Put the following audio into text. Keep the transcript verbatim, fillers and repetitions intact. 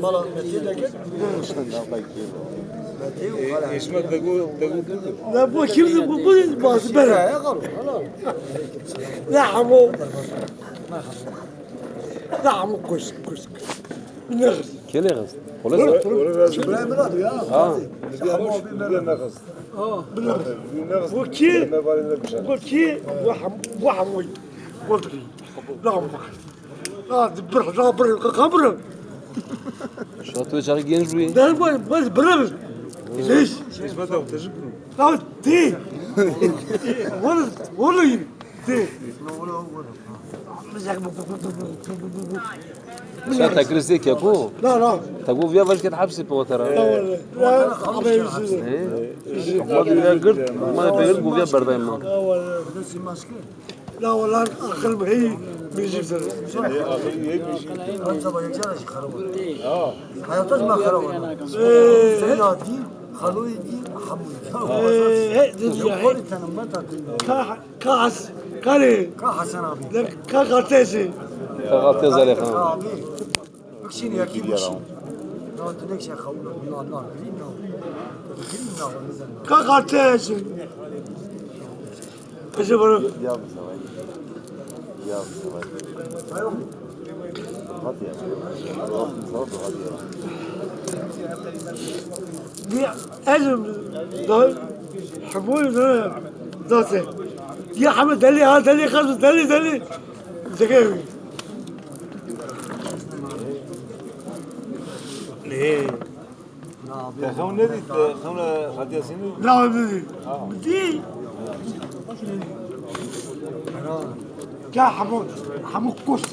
Mala Metî de gel. Metî û Xalay. Îsmet degu, degu degu. La bu kimdi bu? Bu bazı ben. Ya, ya, kal, kal. La hamo. La hamo kus, kus, kus. Ne? Kê lê xist? Polis mi? Ora, ora razı bırak. Bırak, bırak ya. Ha. Biz ya, ama bir ne kadar ne kadar. Aa, bilmiyorum. Bu ki, bu ki, bu ham-, bu hamoy. Otur. Lan bak. Lan bir, lan bir, lan bir. Şu an tu çağı genç bu. Ben bu, bu, bu. Hiç. Hiç ben de teşekkür ederim. Lan değil. Oğlum, oğlum, değil. Sen tekrizê keko? Na, na. Te got viya veşket hepsê pe watera. Na, wele. Na, ama yüzü. Ma bir viya girt, ma bir viya girt, got viya berdayım ma. Na, wele. Na, wele, akıl mı? Hey, müzik sırrı. Hayatı mı akıl var? Ee, Seyadi, Haloydi, Hamdi. Ee, he, dedi ya, he. Ka, ka has, kare. Ka Hasan abi. Ka kartesi. Ka kartesi Ali Khan. Abi. Bak şimdi ya kim bu şimdi? Ya, tu ne şey kavga, Allah, Allah, bileyim ya. Bileyim ya, onu sen. Ka kartesi. Ece bana. Ya bu sefer. Ya bu sefer. Hadi ya. Hadi ya. Bir elim daha hamur da zaten. Ya hamur deli ha, deli kazı, deli, deli. Zeke. Ne? Te xewn nedît, te xewna Xatî Yasînî? Na, nedît. Ha. Dî. Ka hemû, hemû kuşt.